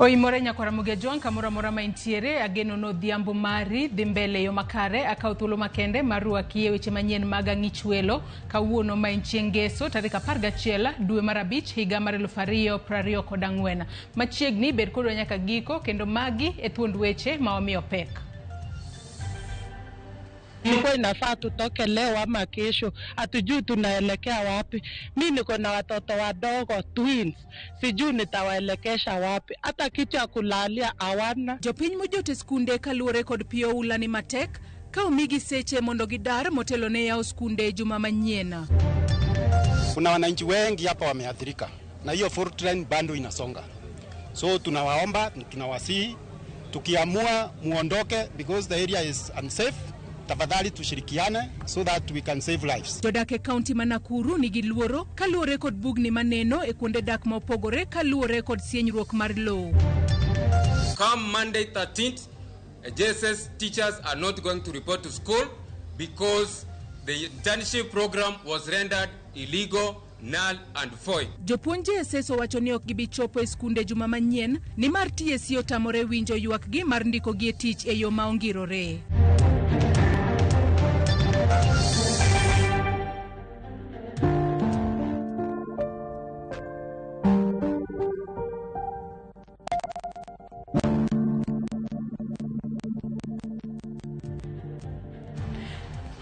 Oimore nyakwara Mugejwang' kamoro amora ma intiere, ageno ni odhiambo mari dhi mbele e yo makare. Akawo thuolo makende mar rwaki e weche manyien mag Ang'ich Welo kawuono ma en chieng' Ngeso tarik 11 dwe mar abich higa mar 2024. Machiegni bed kodwa nyaka giko kendo magi e thuond weche ma wamiyo pek. Ilikuwa inafaa tutoke leo ama kesho, hatujui tunaelekea wapi. Mi niko na watoto wadogo twins, sijui nitawaelekesha wapi, hata kitu ya kulalia hawana. Jopiny mojot e skunde kaluwore kod pi oula ni matek ka omigi seche mondo gidar motelo ne yawo skunde juma manyien. Kuna wananchi wengi hapa wameathirika na hiyo food train bado inasonga, so tunawaomba, tunawasihi, tukiamua muondoke because the area is unsafe. Tafadhali tushirikiane so that we can save lives. Jodak e kaunti ma Nakuru nigi luoro kaluwore kod bugni maneno e kuonde dak ma opogore kaluwore kod sienyruok mar lowo. Come Monday 13th, JSS teachers are not going to report to school because the internship program was rendered illegal, null and void. Jopuonj JSS owacho ni ok gibi chopo e skunde juma manyien nimar TSC otamore winjo ywakgi mar ndikogi e tich e yo ma ongirore.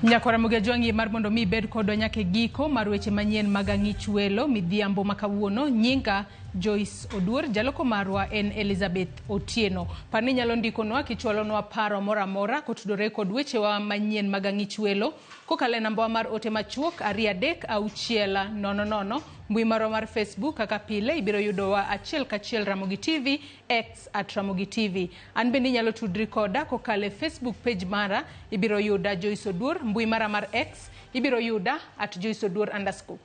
Nyakwara Mugejwang' yie mar mondo mi ibed kodwa nyaka e giko mar weche manyien mag Ang'ich Welo midhiambo ma kawuono. Nyinga Joyce Oduor, jaloko marwa en Elizabeth Otieno. Par ni inyalo ndikonwa kichwalonwa paro moro amora kotudore kod wechewa manyien mag Ang'ich Welo kokalo e nambawa mar ote machuok 23600. Mbui marwa mar Facebook kaka pile ibiro yudowa achiel kachiel Ramogi TV, X at Ramogi TV. An bende inyalo tudri koda kokalo e Facebook page mara, ibiro yuda Joyce Oduor, mbui mara mar X ibiro yuda at Joyce Oduor underscore.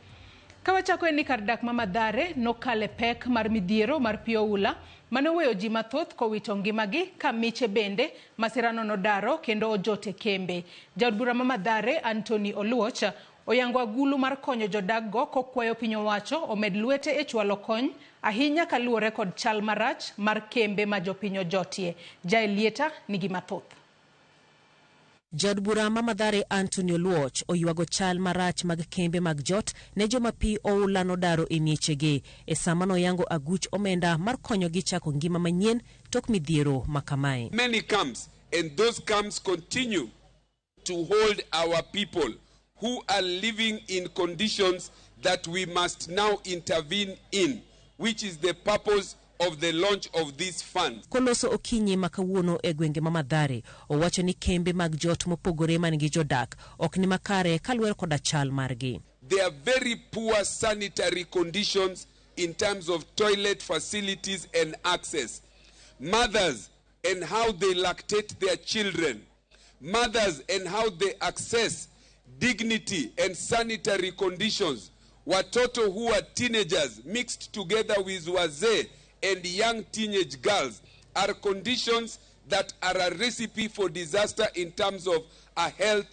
Ka wachako en ni kar dak ma Mathare nokale pek mar midhiero mar pi oula mane oweyo ji mathoth kowito ngimagi ka miche bende masirano nodaro kendo ojot e kembe. Jaod bura ma Mathare Anthony Oluoch oyango agulu mar konyo jodakgo kokwayo piny owacho omed lwete e chwalo kony ahinya kaluwore kod chal marach mar kembe ma jopiny ojotie. Jael Lieta nigi mathoth. Jaod bura ma Mathare Anthony Oluoch oywago chal marach mag kembe mag jot ne joma pi oula nodaro e miechegi e sama noyango aguch omenda mar konyogi chako ngima manyien tok midhiero ma kamae. Many camps, and those camps continue to hold our people who are living in conditions that we must now intervene in, which is the purpose of the launch of this fund. Koloso okinyi ma kawuono e gwenge ma Mathare, owacho ni kembe mag jot mopogore man gi jodak ok ni makare kaluwore koda chal margi. There are very poor sanitary conditions in terms of toilet facilities and access. Mothers and how they lactate their children. Mothers and how they access dignity and sanitary conditions. Watoto who are teenagers mixed together with wazee and young teenage girls are conditions that are a recipe for disaster in terms of a health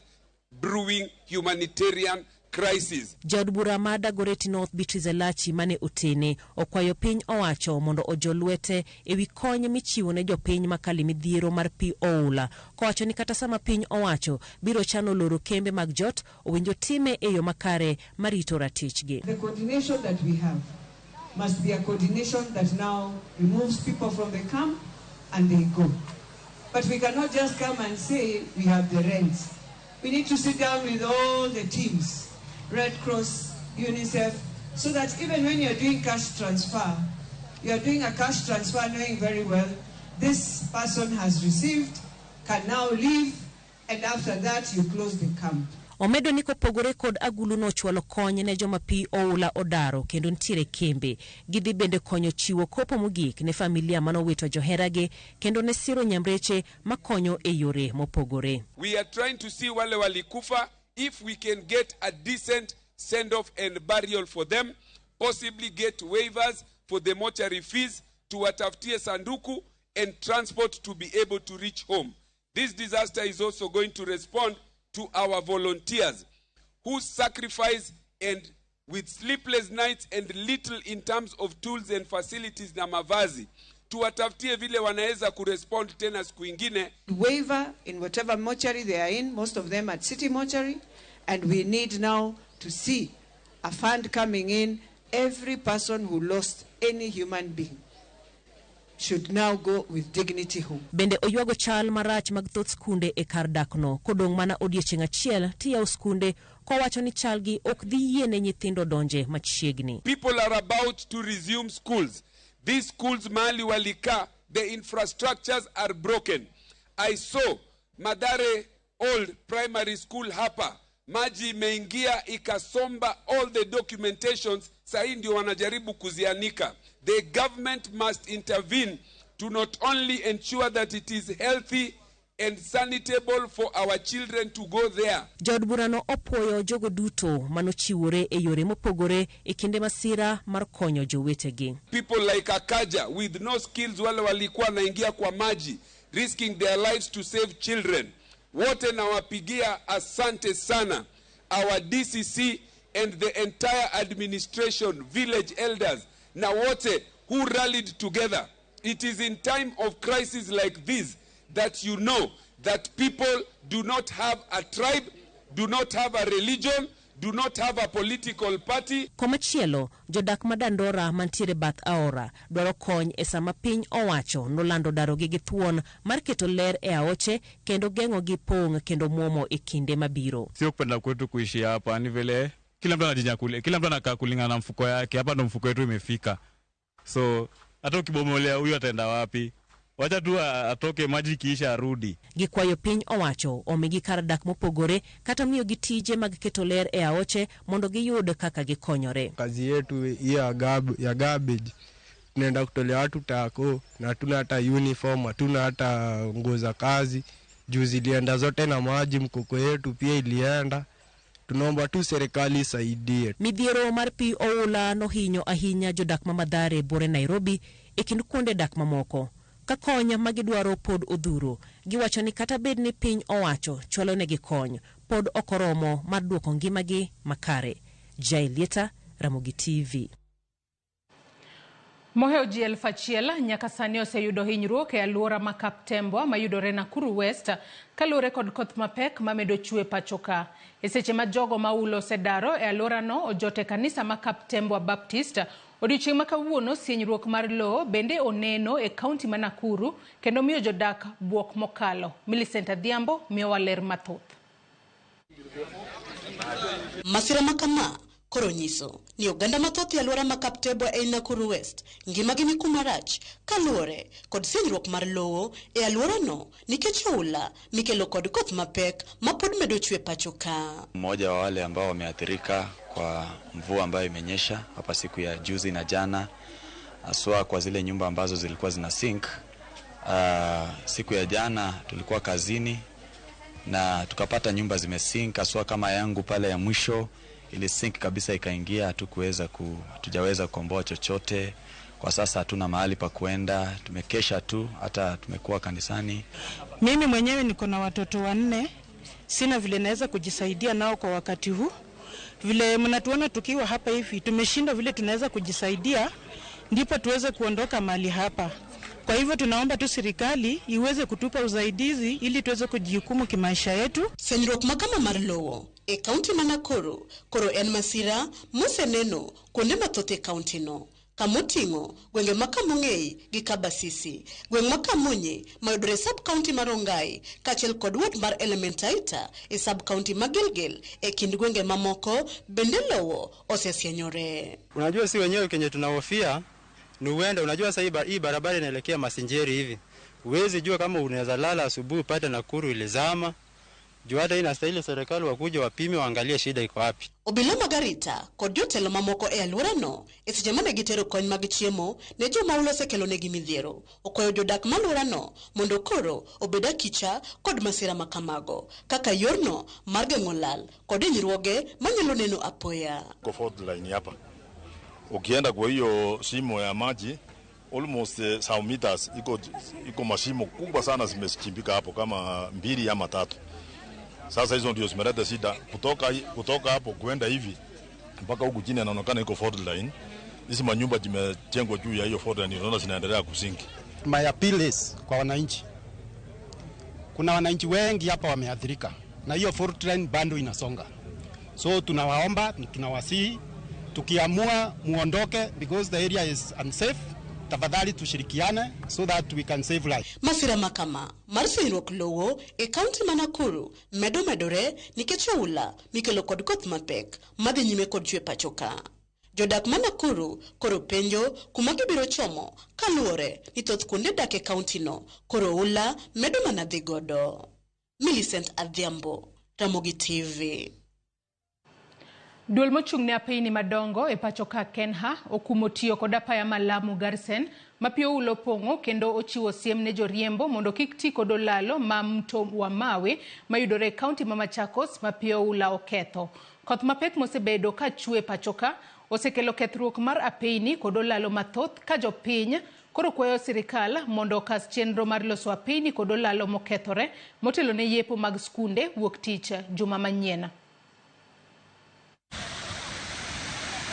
brewing humanitarian crisis. Jaod bura ma Dagoretti North Beatrice Elachi mane otene okwayo piny owacho mondo ojo lwete ewi kony michiwo ne jopiny makale midhiero mar pi oula, kowacho ni kata sama piny owacho biro chano loro kembe mag jot, owinjo time e yo makare marito ratichgi. The coordination that we have must be a coordination that now removes people from the camp and they go. But we cannot just come and say we have the rent. We need to sit down with all the teams, Red Cross, UNICEF, so that even when you're doing cash transfer, you're doing a cash transfer knowing very well this person has received, can now leave, and after that you close the camp. Omedo ni kopogore kod agulu no chwalo kony ne joma pi oula odaro kendo nitiere kembe. Gidhi bende konyo chiwo kopo mogik ne familia manowito joheragi kendo ne siro nyamreche makonyo e yore mopogore. We are trying to see wale walikufa if we can get a decent send-off and burial for them, possibly get waivers for the mortuary fees, tuwatafutie sanduku and transport to be able to reach home. This disaster is also going to respond to our volunteers who sacrifice and with sleepless nights and little in terms of tools and facilities na mavazi Tuwatafutie vile wanaweza kurespond tena siku ingine. Waiver in whatever mortuary they are in, most of them at City Mortuary, and we need now to see a fund coming in. Every person who lost any human being should now go with dignity home. Bende oywago chal marach mag thoth skunde e kar dakno kodong' mana odiechieng' achiel tiyawo skunde kowacho ni chalgi ok dhi yiene nyithindo donje machiegni. People are about to resume schools. These schools mahali walikaa, the infrastructures are broken. I saw Mathare Old Primary School hapa, maji imeingia ikasomba all the documentations, sahii ndio wanajaribu kuzianika. The government must intervene to not only ensure that it is healthy and sanitable for our children to go there. Jaod burano opuoyo jogo duto manochiwore e yore mopogore e kinde masira mar konyo jowetegi. People like Akaja with no skills, wale walikuwa wanaingia kwa maji risking their lives to save children. Wote nawapigia asante sana. Our DCC and the entire administration, village elders, na wote who rallied together. It is in time of crisis like this that you know that people do not have a tribe, do not have a religion, do not have a political party. Komachielo, jodak ma Dandora mantiere bath aora dwaro kony e sama piny owacho nolando darogi gi thuon mar keto ler e aoche kendo geng'o gi pong' kendo muomo e kinde mabiro. Sio kupenda kwetu kuishi hapa, ni vile kila mtu anajinyakulia, kila mtu anakaa kulingana na mfuko yake. Hapa ndo mfuko wetu imefika, so hata ukibomolea huyu ataenda wapi? Wacha tu atoke maji kiisha arudi. Gikwayo piny owacho omigi kar dak mopogore kata miyogi tije mag keto ler e aoche mondo giyud kaka gikonyore. Kazi yetu hiyo ya garbage, tunaenda kutolea watu tako na hatuna hata uniform, hatuna hata nguo za kazi. Juu zilienda zote na maji, mkoko yetu pia ilienda. Tunaomba tu serikali isaidie. Midhiero mar pi oula nohinyo ahinya jodak ma Mathare buore Nairobi e kind kuonde dak mamoko. Ka kony magidwaro pod odhuro, giwacho ni kata bed ni piny owacho chwalo negi kony, pod ok oromo mar duoko ngimagi makare. Jailieta, Ramogi TV. Mohewo ji 1000 nyaka sani oseyudo hinyruok e alwora ma Kaptembwa mayudore Nakuru West kaluwore kod koth mapek mamedo chwe pacho ka. E seche ma jogo maulo osedaro e alworano ojot e kanisa ma Kaptembwa Baptist, odiochieng' ma kawuono sienyruok mar lowo bende oneno e kaunti ma Nakuru kendo miyo jodak buok mokalo. Millicent Adhiambo miyowa ler mathoth. Masira ma kama koro nyiso ni oganda mathoth e alwora ma Kaptembwa ei Nakuru West ngimagi ni kuma rach kaluwore kod sienyruok mar lowo e alworano nikech oula mikelo kod koth mapek ma pod medo chwe pacho ka. Mmoja wa wale ambao wameathirika kwa mvua ambayo imenyesha hapa siku ya juzi na jana, haswa kwa zile nyumba ambazo zilikuwa zina sink. Siku ya jana tulikuwa kazini na tukapata nyumba zimesink, haswa kama yangu pale ya mwisho ili sink kabisa ikaingia, hatujaweza kukomboa chochote. Kwa sasa hatuna mahali pa kuenda, tumekesha tu, hata tumekuwa kanisani. Mimi mwenyewe niko na watoto 4, sina vile naweza kujisaidia nao kwa wakati huu. Vile mnatuona tukiwa hapa hivi, tumeshindwa vile tunaweza kujisaidia ndipo tuweze kuondoka mahali hapa. Kwa hivyo tunaomba tu serikali iweze kutupa usaidizi ili tuweze kujihukumu kimaisha yetu. Senyruok ma kama mar lowo e kaunti ma Nakuru koro en masira moseneno kuonde mathoth e kaunti no, kamoting'o gwenge ma Kamung'ei gi Kabasisi, gweng' ma Kamunyi mayudore e sub county mar Rongai kaachiel kod ward mar Elementaita e sub county ma Gilgil. E kind gwenge mamoko bende lowo osesienyore. Unajua si wenyewe kenye tunahofia ni uenda, unajua sasa hii barabara inaelekea Masinjeri hivi, huwezi jua kama unaweza lala asubuhi upate Nakuru ilizama. Juu hata inastahili serikali wakuje wapime waangalie shida iko wapi. Obila Margarita kod jotelo mamoko e alworano e seche mane gitero kony mag chiemo ne joma ulo osekelonegi midhiero, okwayo jodak ma alworano mondo koro obed akicha kod masira ma kamago kaka yorno mar geng'o lal kod hinyruoge manyalo neno apoya. Kwa fourth line hapa, ukienda kwa hiyo shimo ya maji almost some meters iko mashimo kubwa sana zimechimbika hapo kama 2 ama 3. Sasa hizo ndio zimeleta shida kutoka hapo kwenda hivi mpaka huku chini inaonekana iko fourth line. Hizi manyumba zimejengwa juu ya hiyo fault line, unaona zinaendelea kusink. My appeal is kwa wananchi, kuna wananchi wengi hapa wameathirika na hiyo fault line bado inasonga, so tunawaomba, tunawasihi, tukiamua muondoke because the area is unsafe, tafadhali tushirikiane so that we can save life. Masira makama mar senyruok lowo e kaunti ma Nakuru medo medore nikech oula mikelo kod koth mapek madhi nyime kod chwe pacho ka. Jodak ma Nakuru koro penjo kuma gibiro chomo kaluwore ni thoth kuonde dak e kaunti no koro oula medo mana dhi godo. Millicent Adhiambo, Ramogi TV. Duol mochung' ne apeyni madongo e pacho ka Kenha okumo tiyo kod apaya ma Lamu Garsen ma pi oula opong'o kendo ochiwo siem ne joriembo mondo kik ti kod olalo ma mto wa mawe mayudore e kaunti ma Machakos ma pi oula oketho. Koth mapek mosebedo ka chwe pacho ka osekelo kethruok mar apeyni kod olalo mathoth ka jopiny koro kwayo sirikal mondo okas chenro mar loso apeyni kod olalo mokethore motelo ne yepo mag skunde wuok tich juma manyien.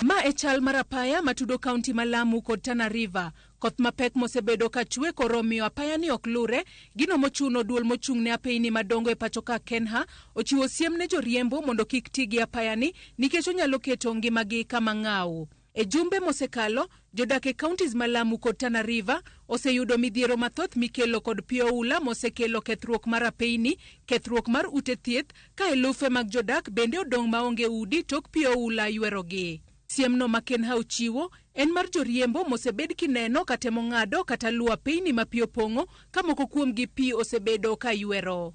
Ma e chal mar apaya matudo kaunti ma Lamu kod Tana River. Koth mapek mosebedo ka chwe koro miyo apaya ni ok lure, gino mochuno duol mochung' ne apeyni madongo e pacho ka Kenha ochiwo siem ne joriembo mondo kik ti gi apaya ni nikech onyalo keto ngimagi kama ng'aw. E jumbe mosekalo, jodak e counties ma Lamu kod Tana River oseyudo midhiero mathoth mikelo kod pi oula mosekelo kethruok mar apeyni, kethruok mar ute thieth, ka elufe mag jodak bende odong' maonge udi tok pi oula ywerogi. Siemno ma Kenha ochiwo en mar joriembo mosebed kineno katemo ng'ado kata luwo apeyni ma pi opong'o ka moko kuomgi pi osebedo ka ywero.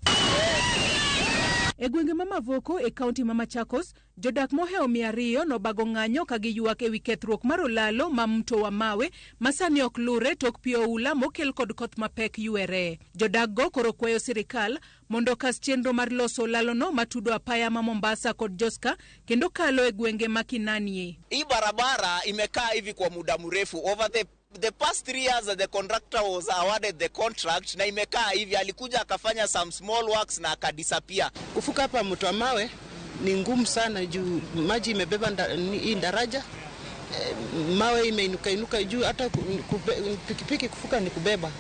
E gwenge ma Mavoko e kaunti ma Machakos, jodak mohewo 200 nobago ng'anyo ka giywak ewi kethruok mar olalo ma mto wa mawe ma sani ok lure tok pi oula mokel kod koth mapek ywere. Jodak go koro kwayo sirikal mondo okas chenro mar loso olalono matudo apaya ma Mombasa kod Joska kendo kalo e gwenge ma Kinanie. Hii barabara imekaa hivi kwa muda mrefu. Over the past 3 years the contractor was awarded the contract na imekaa hivi, alikuja akafanya some small works na akadisappear. Kufuka hapa mto wa mawe ni ngumu sana juu maji imebeba hii daraja, mawe imeinuka inuka juu, hata pikipiki kufuka ni kubeba,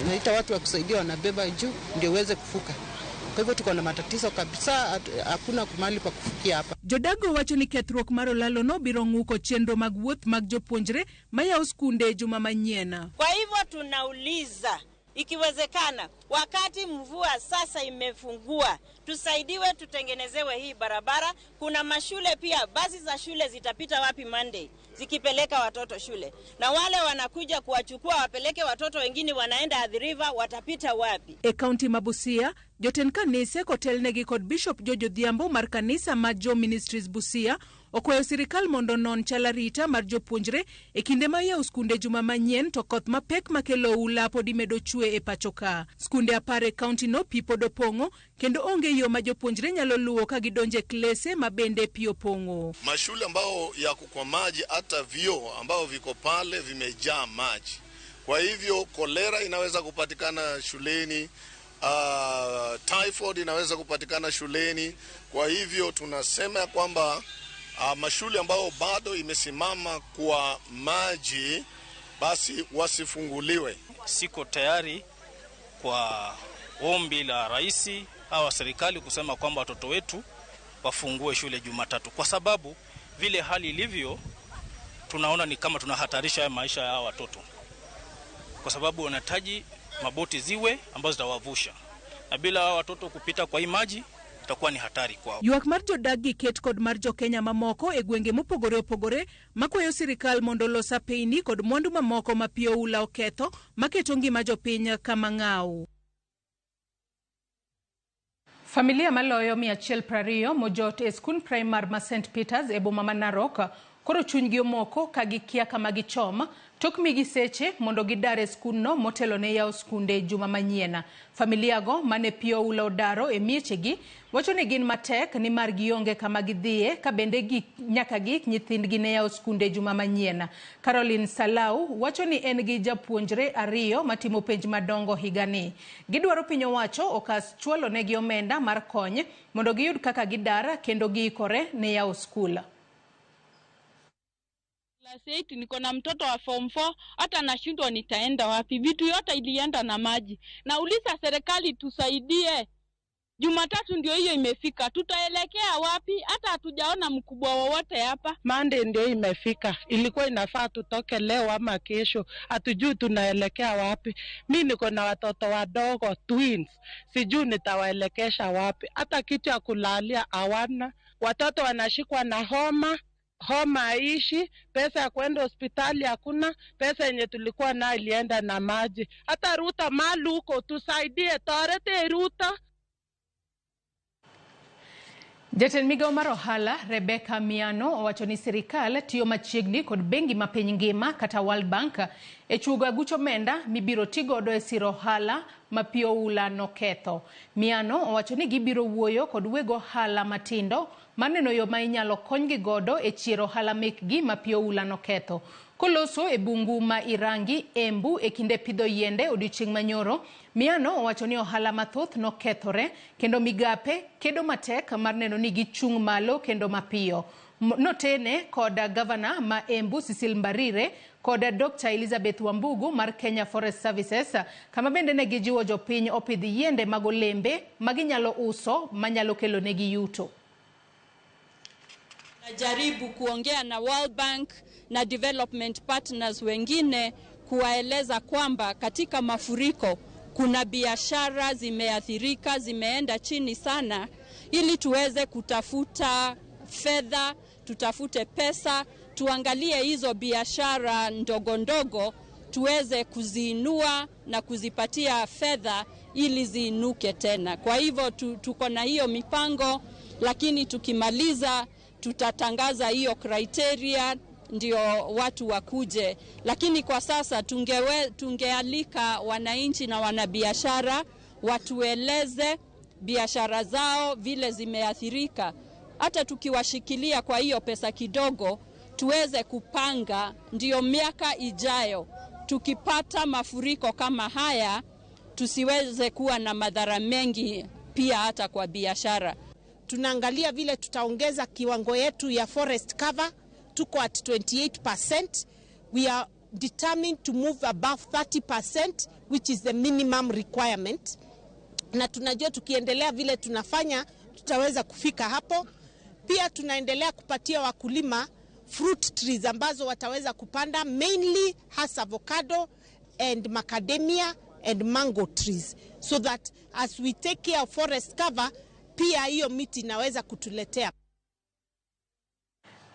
unaita watu wa kusaidia wanabeba juu ndio uweze kufuka. Kwa hivyo tuko na matatizo kabisa, hakuna mahali pa kufukia hapa. Jodago wacho ni kethruok mar olalo no biro ng'uko chenro mag wuoth mag jopuonjre mayawo skunde juma manyien. Kwa hivyo tunauliza, ikiwezekana, wakati mvua sasa imefungua, tusaidiwe tutengenezewe hii barabara. Kuna mashule pia, basi za shule zitapita wapi Monday zikipeleka watoto shule, na wale wanakuja kuwachukua wapeleke watoto wengine wanaenda Athi River watapita wapi? E kaunti ma Busia, jotend kanise kotelnegi kod Bishop George Odhiambo mar kanisa ma Jo Ministries Busia okwayo sirikal mondo onon chal arita mar jopuonjre e kinde ma yawo skunde juma manyien to koth mapek makelo oula pod imedo chwe e pacho ka. Skunde 10 e kaunti no pi pod opong'o kendo onge yo ma jopuonjre nyalo luwo ka gidonje klese ma bende pi opong'o. Mashule ambao yako kwa maji, hata vyoo ambao viko pale vimejaa maji. Kwa hivyo kolera inaweza kupatikana shuleni, typhoid inaweza kupatikana shuleni. Kwa hivyo tunasema ya kwamba mashule ambao bado imesimama kwa maji basi wasifunguliwe. Siko tayari kwa ombi la rais au serikali kusema kwamba watoto wetu wafungue shule Jumatatu, kwa sababu vile hali ilivyo tunaona ni kama tunahatarisha maisha ya watoto, kwa sababu wanahitaji maboti ziwe ambazo zitawavusha, na bila watoto kupita kwa hii maji itakuwa ni hatari kwao. Ywak mar jodak gi ket kod mar jokenya mamoko e gwenge mopogore opogore makwayo sirikal mondo olos apeyni kod mwandu mamoko ma pi oula oketho maketo ngima jopiny kama ng'aw. Familia maloyo 120 mojot e skund primar ma St Peters e boma ma Narok koro chunygi omoko ka gikia kama gichom tok migi seche mondo gidar e skundno motelo ne yawo skunde juma manyien. Familia go mane pi oula odaro e miechegi wacho ni gin matek nimar gionge kama gidhiye ka bende nyaka gik nyithindgi ne yawo skunde juma manyien. Caroline Salau wacho ni en gi japuonjre 2 matimo penj madongo higani. Gidwaro piny owacho okas chwalo negi omenda mar kony mondo giyud kaka gidar kendo giikore ne yawo skul. Class 8 niko na mtoto wa form 4, hata nashindwa nitaenda wapi. Vitu yote ilienda na maji. Nauliza serikali tusaidie. Jumatatu ndio hiyo imefika, tutaelekea wapi? Hata hatujaona mkubwa wowote hapa. Monday ndio imefika, ilikuwa inafaa tutoke leo ama kesho, hatujui tunaelekea wapi. Mi niko na watoto wadogo twins, sijui nitawaelekesha wapi. Hata kitu ya kulalia hawana, watoto wanashikwa na homa homa haishi, pesa ya kwenda hospitali hakuna, pesa yenye tulikuwa nayo ilienda na maji. Hata Ruto mali huko tusaidie, torete Ruto. Jatend migao mar ohala Rebecca Miano owacho ni sirikal tiyo machiegni kod bengi ma piny ngima kata World Bank e chugo aguch omenda mibiro tigodo e siro ohala ma pi oula noketho. Miano owacho ni gibiro wuoyo kod weg ohala matindo mar neno yo ma inyalo konygi godo e chiero ohala mekgi ma pi oula noketho. Koloso e bungu ma Irangi, Embu e kinde pidho yiende odiochieng' manyoro, Miano owacho ni ohala mathoth nokethore kendo migape kedo matek mar neno ni gichung' malo kendo mapiyo. Notene kod gavana ma Embu Cecil Mbarire kod Dr. Elizabeth Wambugu mar Kenya Forest Services, kama bende ne gijiwo jopiny opidh yiende mag olembe ma ginyalo uso manyalo kelo negi yuto. Najaribu kuongea na World Bank na development partners wengine kuwaeleza kwamba katika mafuriko kuna biashara zimeathirika, zimeenda chini sana, ili tuweze kutafuta fedha, tutafute pesa, tuangalie hizo biashara ndogo ndogo tuweze kuziinua na kuzipatia fedha ili ziinuke tena. Kwa hivyo tuko na hiyo mipango, lakini tukimaliza tutatangaza hiyo criteria ndio watu wakuje. Lakini kwa sasa tungealika wananchi na wanabiashara watueleze biashara zao vile zimeathirika. Hata tukiwashikilia kwa hiyo pesa kidogo tuweze kupanga ndio miaka ijayo tukipata mafuriko kama haya tusiweze kuwa na madhara mengi pia hata kwa biashara. Tunaangalia vile tutaongeza kiwango yetu ya forest cover. Tuko at 28%. We are determined to move above 30%, which is the minimum requirement. Na tunajua tukiendelea vile tunafanya tutaweza kufika hapo. Pia tunaendelea kupatia wakulima fruit trees ambazo wataweza kupanda, mainly hasa avocado and macadamia and mango trees, so that as we take care of forest cover, pia hiyo miti inaweza kutuletea.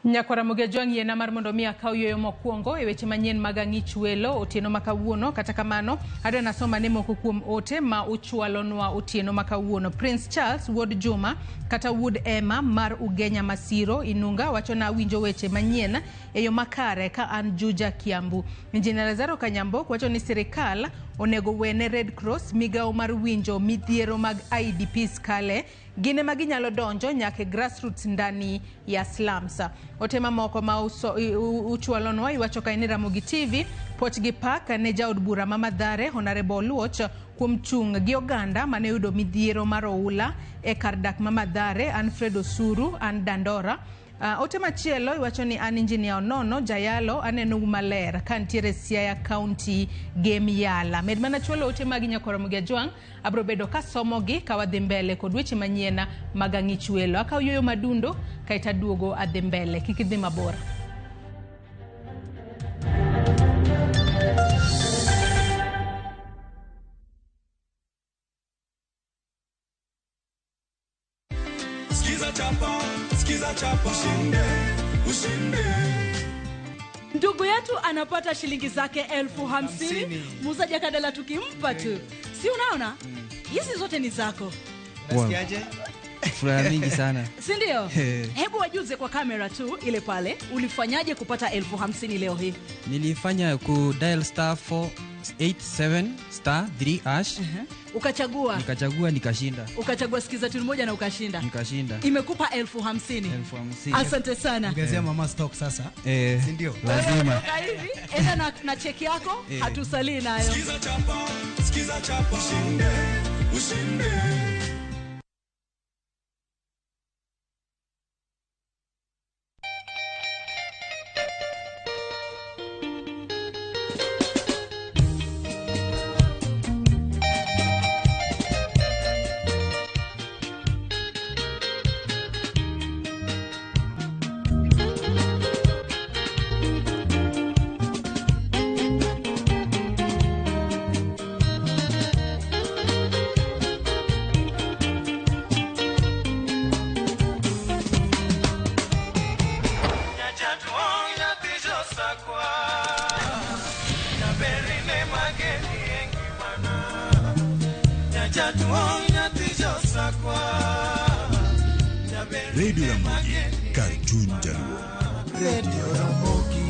Nyakwara Mogejwang' yiena mar mondo mi akaw yueyo mokwongo e weche manyien mag ang'ich welo otieno ma kawuono. Kata kamano adwa nasoma ne moko kuom ote ma uchwalonwa otieno ma kawuono. Prince Charles wuod Juma kata wuod Emma mar Ugenya Masiro Inunga wacho na awinjo weche manyien e yo makare ka an Juja Kiambu. Injinia Lazaro Kanyambok wacho ni sirikal onego wene Red Cross migawo mar winjo midhiero mag IDPs kale gin ema ginyalo donjo nyaka e grassroots ndani ya slums. Ote mamoko ma uchwalonwa iwacho ka en Ramogi TV puoch gi pak ne jaod bura ma Mathare Honorable Oluoch kuom chung' gi oganda mane oyudo midhiero mar oula e kar dak ma Mathare. Alfred Osuru an Dandora. Ote machielo iwacho ni an Engineer Onono Jayalo aneno maler ka nitiere Siaya County Gem Yala. Med mana chwalo ote magi Nyakwara Mogejwang' abro bedo kasomogi ka wadhi mbele kod weche manyien mag ang'ich welo. Akaw yueyo madundo kaeto aduogo adhi mbele, kik idhi mabor. Skiza chapa, skiza chapa, ushinde, ushinde. Ndugu yetu anapata shilingi zake 50,000. Muuzaji akadala tukimpa tu. Si unaona? Hizi zote ni zako. Unasikiaje? Furaha mingi sana. Si ndio? Hebu wajuze kwa kamera tu ile pale, ulifanyaje kupata 50,000 leo hii? Nilifanya ku dial star 487 star 3 hash. Ukachagua. Nikachagua nikashinda. Ukachagua sikiza tune moja na ukashinda. Nikashinda. Imekupa 50,000. 50,000. Asante sana. Ongezea mama stock sasa. Si ndio? Lazima. Hivi enda na cheki yako, hatusalii nayo. Sikiza chapa, sikiza chapa, ushinde, ushinde. Radio Ramogi, kar chuny Jaluo. Radio Ramogi.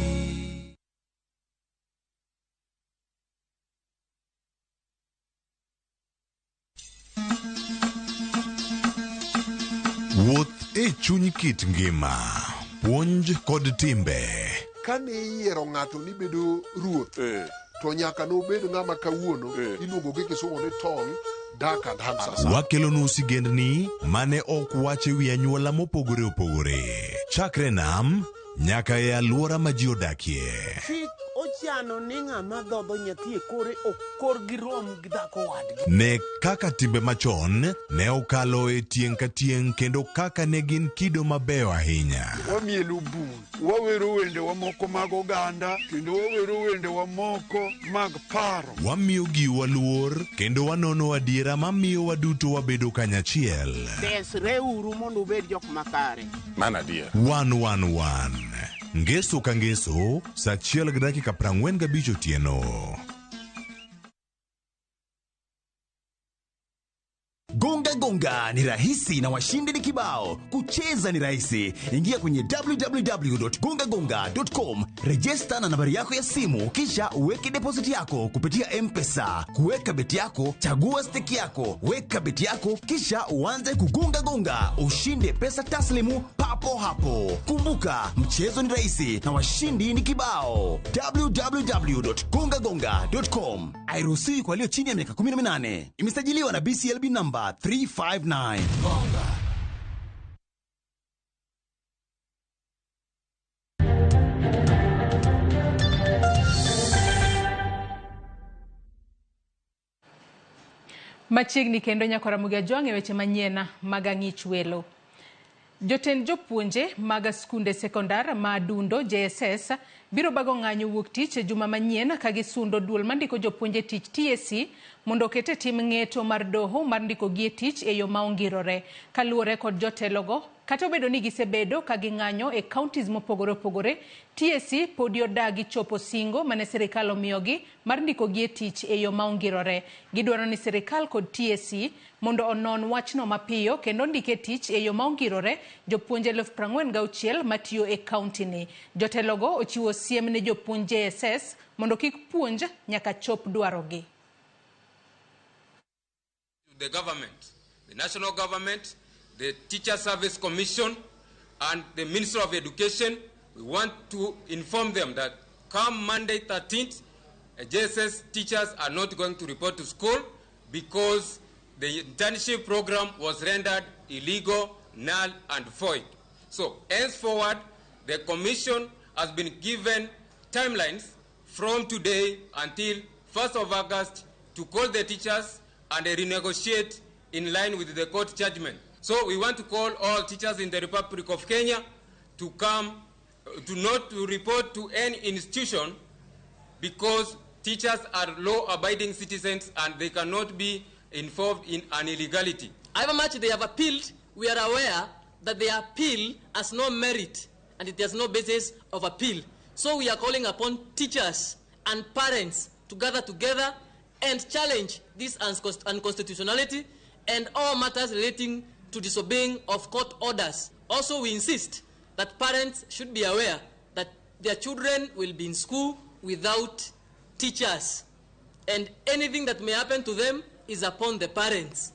Wuoth e chuny kit ngima, puonj kod timbe. Kane iyiero ng'ato ni bedo ruoth, to nyaka nobed ng'ama kawuono iluongo gi kisungu ni tall, dark and handsome. Wakelonu sigendni mane ok wach e wi anyuola mopogore opogore. Chakre nam nyaka e alwora ma ji odakie. Chik ochano ni ng'ama dhodho nyathi e kore ok korgi rom gi dhako wadgi. Ne kaka timbe machon ne okalo e tieng' ka tieng' kendo kaka ne gin kido mabeyo ahinya. Wamielo bul, wawero wendewa moko mag oganda, kendo wawero wendewa moko mag paro. Wamiyo giwa luor kendo wanono adiera mamiyo waduto wabedo kanyachiel. Desreuru mondo ubed jok makare. Mano adier. 111 Ngeso ka ngeso, saa 1:45 otieno. Gonga gonga ni rahisi na washindi ni kibao. Kucheza ni rahisi. Ingia kwenye www.gongagonga.com, rejesta na nambari yako ya simu, kisha uweke deposit yako kupitia M-Pesa. Kuweka beti yako, chagua stake yako, weka beti yako, kisha uanze kugonga gonga, ushinde pesa taslimu papo hapo. Kumbuka, mchezo ni rahisi na washindi ni kibao. www.gongagonga.com. Hairuhusiwi kwa walio chini ya miaka 18. Imesajiliwa na BCLB number 359. Gonga. Machiegni kendo nyakora Ramogi Ajwang' e weche manyien mag ang'ich welo. Jotend jopuonje mag skunde sekondar ma Adundo JSS biro bago ng'anyo wuok tich e juma manyien ka gisundo duol mandiko jopuonje tich TSC mondo oket e tim ng'eto mar doho mar ndikogi e tich e yo ma ongirore. Kaluwore kod jotelogo, kata obedo ni gisebedo ka ging'anyo e counties mopogore opogore, TSC podi odagi chopo singo mane sirikal omiyogi mar ndikogi e tich e yo ma ongirore. Gidwaro ni sirikal kod TSC mondo onon wachno mapiyo kendo ndike tich e yo ma ongirore jopuonje 46,000 matiyo e county ni. Jotelogo ochiwo siem ne jopuonj JSS mondo kik puonj nyaka chop dwarogi. The government, the national government, the Teacher Service Commission, and the Ministry of Education, we want to inform them that come Monday 13th, JSS teachers are not going to report to school because the internship program was rendered illegal, null, and void. So, henceforward, the commission has been given timelines from today until 1st of August to call the teachers and renegotiate in line with the court judgment. So we want to call all teachers in the Republic of Kenya to come, to not to report to any institution, because teachers are law-abiding citizens and they cannot be involved in an illegality. However much they have appealed, we are aware that their appeal has no merit and it has no basis of appeal. So we are calling upon teachers and parents to gather together and challenge this unconstitutionality and all matters relating to disobeying of court orders. Also, we insist that parents should be aware that their children will be in school without teachers, and anything that may happen to them is upon the parents.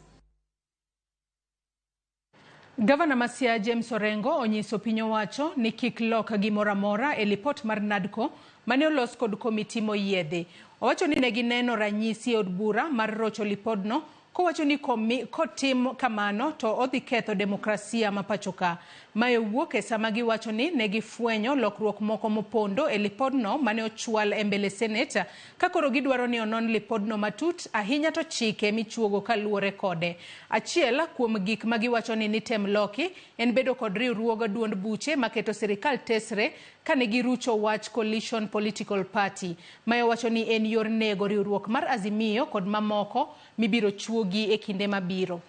Gavana ma Siaya James Orengo onyiso piny owacho ni kik lok gimoro amora e lipot mar NADCO mane olos kod komiti moyiedhi. Owacho ni ne gineno ranyisi e od bura mar rocho lipodno, kowacho ni kotim kamano to odhi ketho demokrasia ma pacho ka. Mae wuok e sama giwacho ni ne gifwenyo lokruok moko mopondo e lipodno mane ochwal e mbele seneta, ka koro gidwaro ni onon lipodno matut ahinya to chike michuogo kaluwore kode. Achiel kuom gik ma giwacho ni nitem loki en bedo kod riwruog duond buche maketo sirikal tesre kane girucho wach Coalition Political Party. Mae owacho ni en yor nego riwruok mar Azimio kod mamoko mibiro chuogi e kinde mabiro.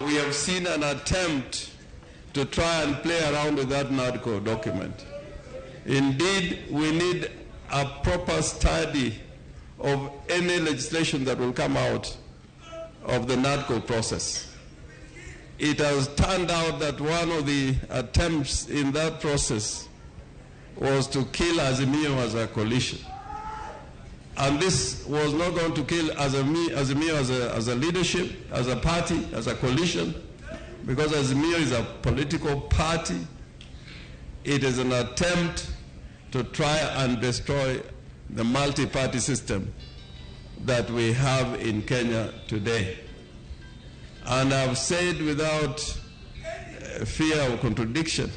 We have seen an attempt to try and play around with that NADCO document. Indeed, we need a proper study of any legislation that will come out of the NADCO process. It has turned out that one of the attempts in that process was to kill Azimio as a coalition. And this was not going to kill Azimio as a leadership, as a party, as a coalition, because Azimio is a political party. It is an attempt to try and destroy the multi-party system that we have in Kenya today. And I've said without fear of contradiction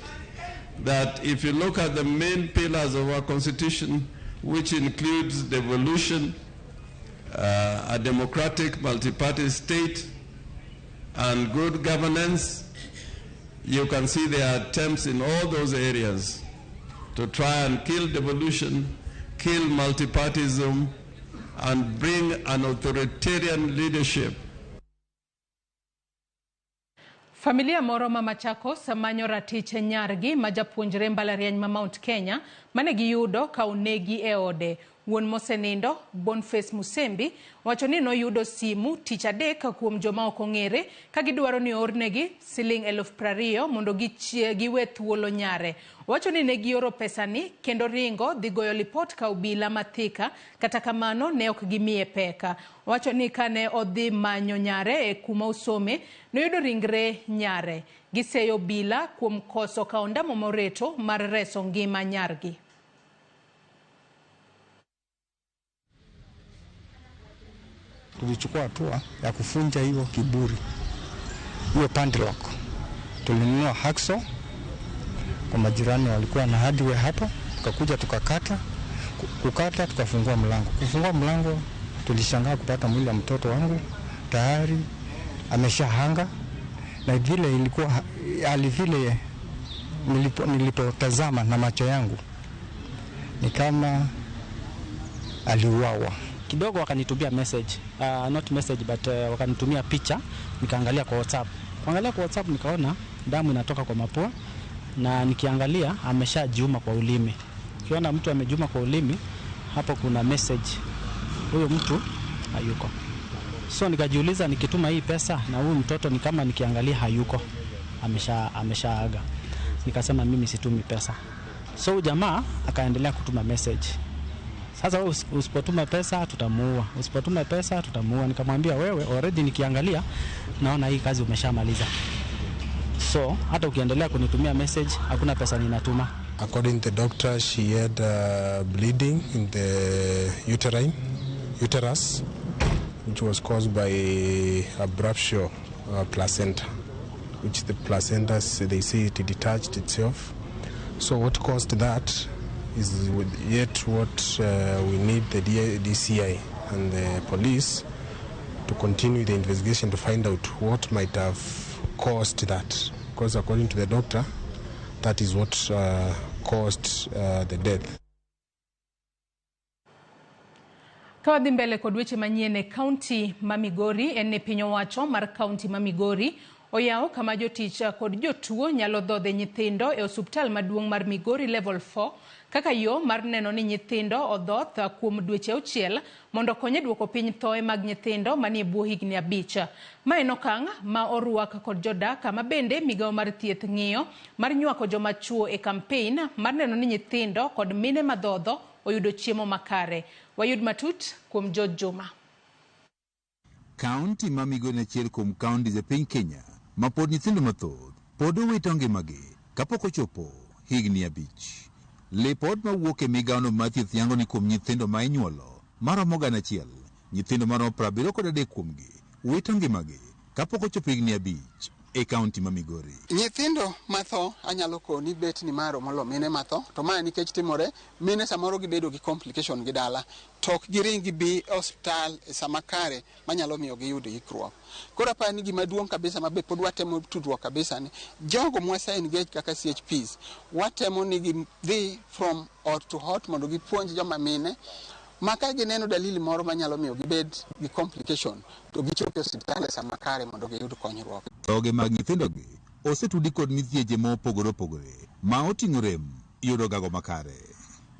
that if you look at the main pillars of our constitution, which includes devolution, a democratic multi-party state, and good governance, you can see there are attempts in all those areas to try and kill devolution, kill multipartyism, and bring an authoritarian leadership. Familia moro ma Machakos manyo ratich nyargi ma japuonjre mbalariany ma Mount Kenya mane giyudo ka onegi e ode. Wuon mosenindo Boniface Musembi wacho ni noyudo simu tich adek kuom joma ok ong'ere ka gidwaro ni oornegi siling 20,000 mondo giwe thuolo nyare. Wacho ni ne gioro pesani kendo ringo dhi goyo lipot ka obila ma Thika, kata kamano ne ok gimiye peka. Wacho ni kane odhi manyo nyare e kuma osome noyudo ringre nyare. Giseyo obila kuom koso kawo ondamo moreto mar reso ngima nyargi. Tulichukua hatua ya kufunja hiyo kiburi, hiyo padlock. Tulinunua hacksaw kwa majirani walikuwa na hardware hapo, tukakuja tukakata, kukata tukafungua mlango. Kufungua mlango tulishangaa kupata mwili wa mtoto wangu tayari ameshahanga, na vile ilikuwa hali vile nilipotazama na macho yangu ni kama aliuawa. Kidogo wakanitumia message, not message but wakanitumia picha, nikaangalia kwa WhatsApp. Kuangalia kwa WhatsApp nikaona damu inatoka kwa mapua, na nikiangalia ameshajiuma kwa ulimi. Ukiona mtu amejiuma kwa ulimi, hapo kuna message, huyo mtu hayuko. So nikajiuliza, nikituma hii pesa na huyu mtoto ni kama nikiangalia hayuko, ameshaaga. Nikasema mimi situmi pesa. So jamaa akaendelea kutuma message. Sasa usipotuma pesa tutamuua, usipotuma pesa tutamuua. Nikamwambia wewe already nikiangalia naona hii kazi umeshamaliza. So hata ukiendelea kunitumia message hakuna pesa ninatuma. According to the doctor, she had bleeding in the uterus, which was caused by abruptio placenta, which the placenta, they say it detached itself. So what caused that is yet what we need the DCI and the police to continue the investigation to find out what might have caused that. Because according to the doctor, that is what caused the death. Kawadhi mbele kod weche manyien e kaunti ma Migori, en ne piny owacho mar kaunti ma Migori oyawo kama jotich kod jotuo nyalo dhodhe nyithindo e osuptal maduong' mar Migori Level 4 kaka yo mar neno ni nyithindo odhoth kuom dweche 6 mondo konye duoko piny thoe mag nyithindo manie bwo higni 5. Ma en okang' ma orwak kod jodak ma bende migawo mar thieth ng'iyo mar nywako joma chuo e kampein mar neno ni nyithindo kod mine madhodho oyudo chiemo makare. Wayud matut kuom George Juma. Kaunti ma Migori en achiel kuom kaunti e piny Kenya ma pod nyithindo mathoth pod owito ngimagi kapok ochopo higni 5. Lipot mawuok e migawono mar thieth yango ni kuom nyithindo ma inyuolo maromo 1,000, nyithindo maromo 73 kuomgi wito ngimagi kapok ochopo higni 5 e kaunti ma Migori. Nyithindo matho anyalo koni bet ni maro molo mine matho, to mae nikech timore mine samoro gibedo gi complication gi dala to ok giring gibi e osiptal e sama kare manyalo miyo giyud ikruok. Koro aparo ni gima duong' kabisa mabe pod watemo tudruok kabisa ni jogo mwase engage kaka CHPs watemo ni gidhi from ot to ot mondo gipuonj joma mine maka gineno dalili moro manyalo miyo gibed gi complication to gichop e osiptal e sama kare mondo giyud konyruok. Thoge mag nyithindogi osetudi kod midhieche mopogore opogore ma oting'o rem yudo gago makare.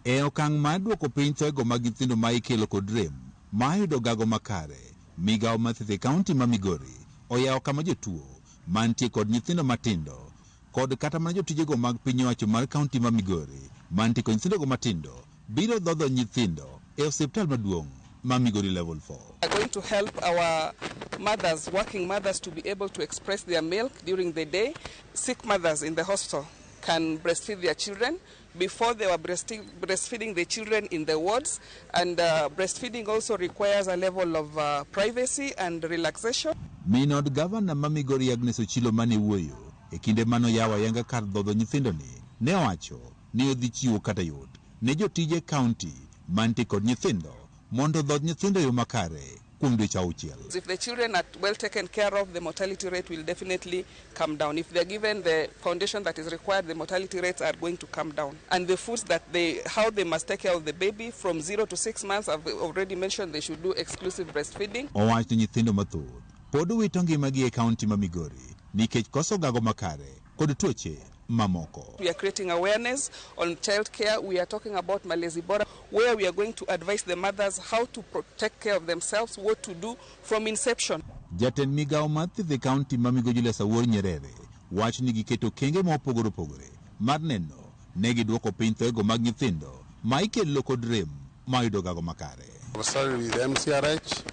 E okang' mar duoko piny thoego mag nyithindo ma ikelo kod rem, ma yudo gago makare, migawo mar thieth e kaunti ma Migori oyawo kama jotuo mantie kod nyithindo matindo kod kata mana jotijego mag piny owacho mar kaunti ma Migori mantie kod nyithindogo matindo biro dhodho nyithindo e osiptal maduong' ma Migori Level 4. We are going to help our mothers, working mothers, to be able to express their milk during the day. Sick mothers in the hospital can breastfeed their children. Before they were breastfeeding the children in the wards, and breastfeeding also requires a level of privacy and relaxation. Min od gavana ma Migori Agnes Ochilo mane wuoyo e kinde mano yawo ayanga kar dhodho nyithindoni ne owacho ni odhi chiwo kata yot ne jotije kaunti mantie kod nyithindo mondo dhodh nyithindo e yo makare kuom dweche auchiel. If the children are well taken care of, the mortality rate will definitely come down. If they're given the foundation that is required, the mortality rates are going to come down. And the foods that how they must take care of the baby from 0 to 6 months, I've already mentioned they should do exclusive breastfeeding. Owacho ni nyithindo mathoth pod wito ngimagi e kaunti ma Migori nikech koso gago makare kod tuoche mamoko. We are creating awareness on child care. We are talking about Malezi Bora, where we are going to advise the mothers how to take care of themselves, what to do from inception. Jatend migawo mar thieth e kaunti ma Migori Julius Awuor Nyerere wacho ni giketo okenge mopogore opogore mar neno ne giduoko piny thoego mag nyithindo ma ikelo kod rem ma yudo gago makare. We started with MCRH,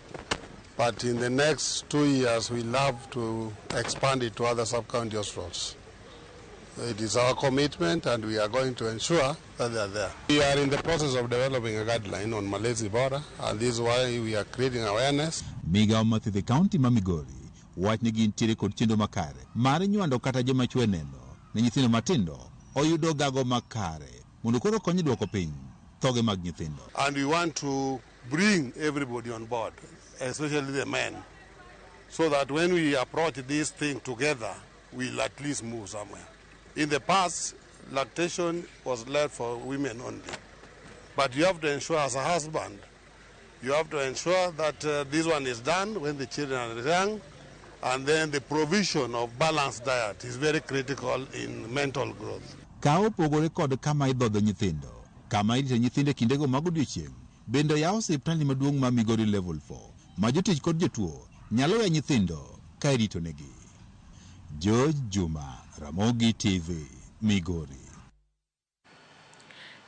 but in the next 2 years we love to expand it to other sub-county hospitals. It is our commitment, and we are going to ensure that they are there. We are in the process of developing a guideline on Malezi Bora, and this is why we are creating awareness. Migawo mar thieth e kaunti ma Migori wach ni gintiere kod chenro makare mar nywando kata joma chwe neno ne nyithindo matindo oyudo gago makare mondo koro kony duoko piny thoge mag nyithindo. And we want to bring everybody on board, especially the men, so that when we approach this thing together, we'll at least move somewhere. In the past, lactation was left for women only. But you have to ensure as a husband, you have to ensure that this one is done when the children are young, and then the provision of balanced diet is very critical in mental growth. Ka opogore kod kama idhodho nyithindo, kama irito nyithindo e kindego mag odiechieng', bende oyaw osiptal maduong' ma Migori Level 4, ma jotich kod jotuo nyalo weyo nyithindo ka iritonegi. George Juma, Ramogi TV, Migori.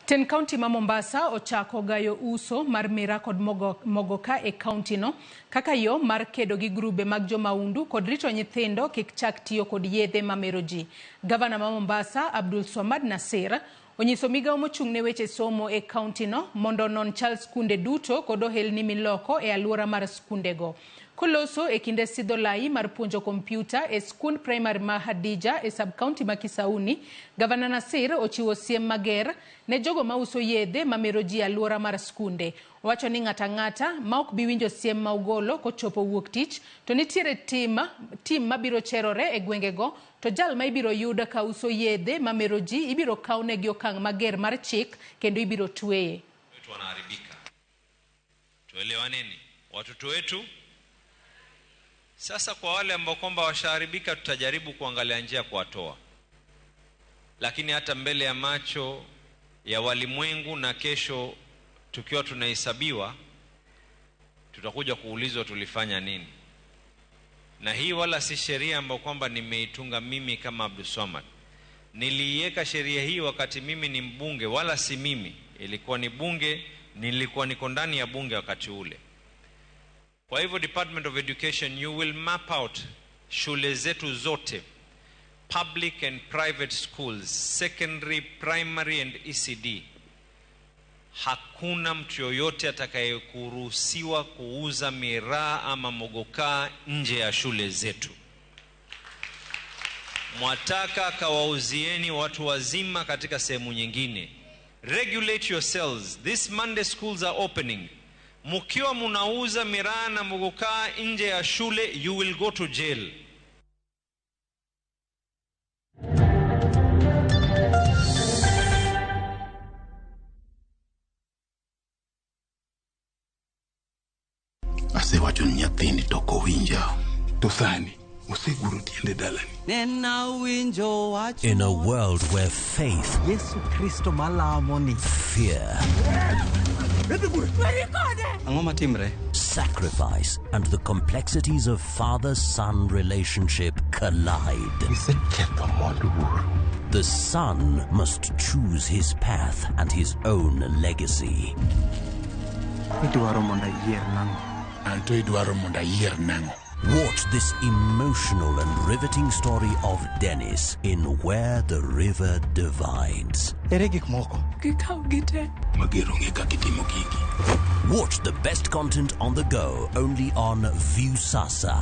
Ten kaunti ma Mombasa ochako gayo uso mar miraa kod mogoka e kaunti no kaka yo mar kedo gi grube mag jomaundu kod rito nyithindo kik chak tiyo kod yedhe mamero ji. Gavana ma Mombasa Abdul Swamad Nasir onyiso migawo mochung' ne weche somo e kaunti no mondo onon chal skunde duto kod ohelni miloko e alwora mar skundego. Koloso e kinde sidho lai mar puonjo kompyuta e skund primary ma Hadija e sub-county ma Kisauni, Gavana Nasir ochiwo siem mager ne jogo mauso yedhe mamero ji alwora mar skunde. Owacho ni ng'ata ng'ata ma ok bi winjo siem ma ogolo kochopo wuok tich to nitiere tim mabiro cherore e gwengego, to jal ma ibiro yud ka uso yedhe mamero ji ibiro kawnegi okang' mager mar chik kendo ibiro tweye. Wanaharibika. Tuelewaneni, watoto wetu. Sasa kwa wale ambao kwamba washaharibika tutajaribu kuangalia njia kuwatoa. Lakini hata mbele ya macho ya walimwengu na kesho tukiwa tunahesabiwa tutakuja kuulizwa tulifanya nini. Na hii wala si sheria ambayo kwamba nimeitunga mimi kama Abdul Swamad. Niliiweka sheria hii wakati mimi ni mbunge, wala si mimi. Ilikuwa ni bunge, nilikuwa niko ndani ya bunge wakati ule. Kwa hivyo Department of Education, you will map out shule zetu zote, public and private schools, secondary, primary and ECD. Hakuna mtu yoyote atakayekuruhusiwa kuuza miraa ama mogoka nje ya shule zetu. Mwataka kawauzieni watu wazima katika sehemu nyingine. Regulate yourselves. This Monday schools are opening. Mukiwa munauza miraa na mogoka nje ya shule, you will go to jail. Asewacho ni nyathini to ok owinja. To sani oseguro tiende dalani. In a world where faith, Yesu Kristo malamo ni, fear, Ang'o matimre? Sacrifice and the complexities of father-son relationship collide. The son must choose his path and his own legacy. Idwaro mondo ayier nang'o? Anto idwaro mondo ayier nang'o? Watch this emotional and riveting story of Dennis in Where the River Divides. Ere gik moko? Gikaw gite. Mager onge kaka itimo gigi. Watch the best content on the go only on Viusasa.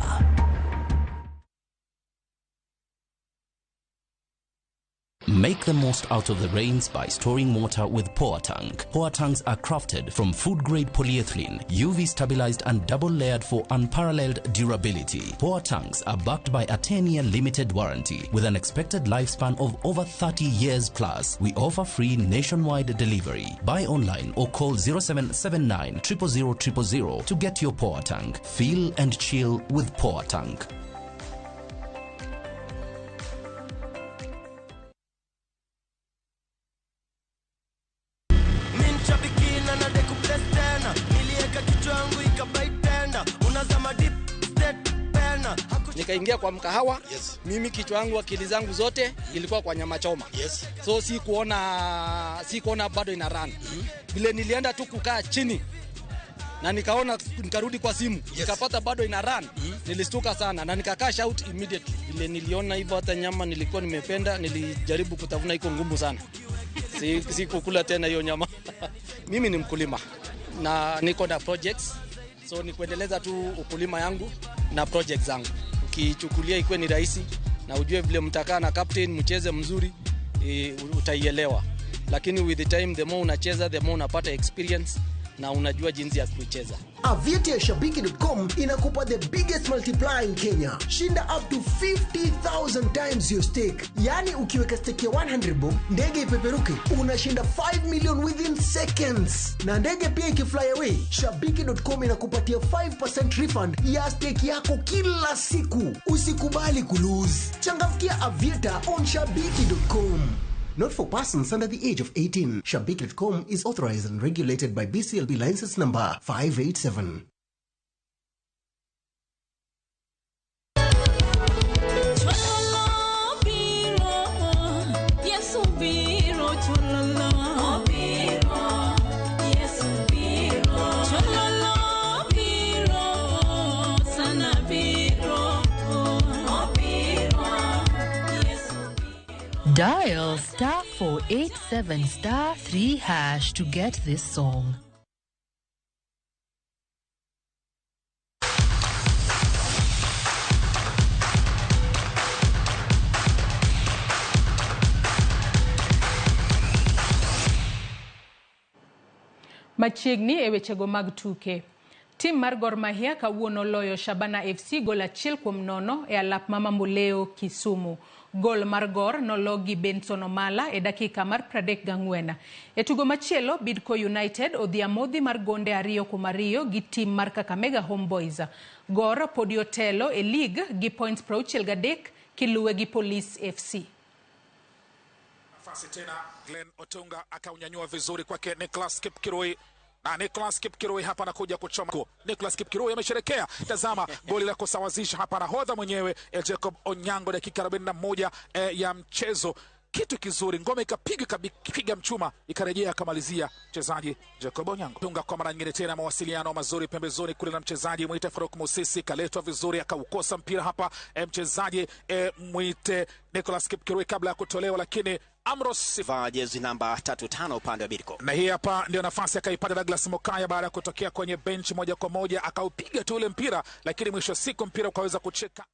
Make the most out of the rains by storing water with Poa Tank. Poa Tanks are crafted from food-grade polyethylene, UV stabilized and double-layered for unparalleled durability. Poa Tanks are backed by a 10-year limited warranty with an expected lifespan of over 30 years plus. We offer free nationwide delivery. Buy online or call 0779 000 000 to get your Poa Tank. Feel and chill with Poa Tank. Minchabikina na dekubles tena nilieka kichwa yangu ikabaitenda unazama deep state pena. Nikaingia kwa mkahawa. Yes. Mimi kichwa yangu akili zangu zote ilikuwa kwa nyama choma. Yes. So sikuona bado ina run. Vile nilienda tu kukaa chini na nikaona, nikarudi kwa simu. Yes. Nikapata bado ina run. Nilistuka sana na nika cash out immediately. Vile niliona hivyo hata nyama nilikuwa nimependa, nilijaribu kutafuna, iko ngumu sana. Si kukula tena hiyo nyama. Mimi ni mkulima na niko na projects, so ni kuendeleza tu ukulima yangu na projects zangu. Ukichukulia ikuwe ni rahisi na ujue vile mtakaa na captain mcheze mzuri, utaielewa. Lakini with the time, the more unacheza, the more unapata experience na unajua jinsi ya kuicheza. Aviator ya Shabiki.com inakupa the biggest multiplier in Kenya. Shinda up to 50,000 times your stake. Yani ukiweka stake ya 100 bob, ndege ipeperuke, unashinda 5 million within seconds. Na ndege pia ikifly away, Shabiki.com inakupatia 5% refund ya stake yako kila siku. Usikubali kulose. Changamkia Aviator on Shabiki.com. Not for persons under the age of 18. Shabiki.com is authorized and regulated by BCLB license number 587. Chololo biro, Yesu biro, chololo biro, Yesu biro, chololo biro, sana biro, biro, Yesu. Dial star 487 star 3 hash to get this song. Machiegni e wechego mag tuke. Tim mar Gor Mahia kawuono loyo Shabana FC gol 1-0 e alap ma Mamboleo Kisumu. Gol mar Gor nologi Benson Omala e dakika mar 34. E tugo machielo, Bidco United odhi amodhi mar gonde 2-2 gi tim mar Kakamega Homeboys. Gor podi otelo e league gi points 63 kiluwe gi Police FC. Nafasi tena Glenn Otunga akaunyanyua vizuri kwake Nicholas Kipkirui. Na Nicholas Kipkirui hapa anakuja kuchoma. Nicholas Kipkirui amesherekea. Tazama goli la kusawazisha hapa, nahodha mwenyewe Jacob Onyango, dakika 41 ya mchezo. Kitu kizuri, ngome ikapiga ikapiga mchuma ikarejea akamalizia mchezaji Jacob Onyango. Tunga kwa mara nyingine tena, mawasiliano mazuri pembezoni kule na mchezaji Mwite Faruk Musisi, kaletwa vizuri akaukosa mpira hapa mchezaji Mwite Nicholas Kipkirui kabla ya kutolewa, lakini Amros vaa jezi namba 35 upande wa Bidco. Na hii hapa ndio nafasi akaipata Douglas Mokaya baada ya kutokea kwenye bench moja kwa moja, akaupiga tu ule mpira, lakini mwisho siku mpira ukaweza kucheka.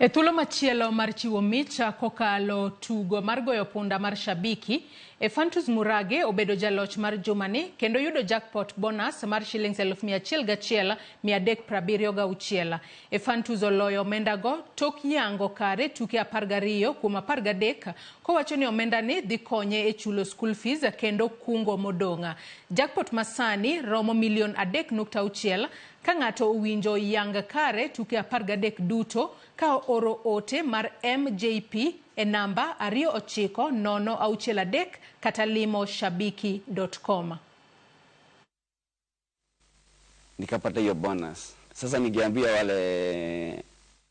E thuolo machielo mar chiwo mich kokalo tugo mar goyo punda mar Shabiki, Ephantus Murage obedo jaloch mar jumani kendo yudo jackpot bonus mar shillings 101,376. Ephantus oloyo omendago tok yango kare tuke 12 kuom 13 kowacho ni omendani dhi konye e chulo school fees kendo kungo modong'. Jackpot masani romo milion 3.6 ka ng'ato owinjo yang kare tuke 13 duto ka oro ote mar MJP e namba 29063 kata limo shabiki.com. Nikapata hiyo bonus. Sasa ningeambia wale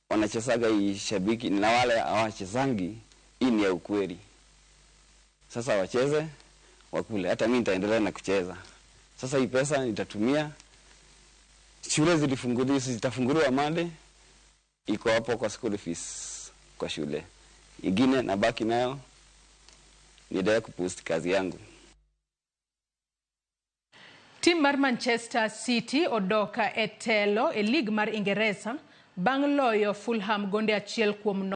wanachezaga hii shabiki na wale hawachezangi, hii ni ya ukweli. Sasa wacheze wakule, hata mimi nitaendelea na kucheza. Sasa hii pesa nitatumia, shule zilifunguliwa, zitafunguliwa Monday, iko hapo kwa school fees kwa shule. Ingine nabaki nayo niendelee kupost kazi yangu. Tim mar Manchester City odok e telo e lig mar Ingeresa bang' loyo Fulham gonde 1-0.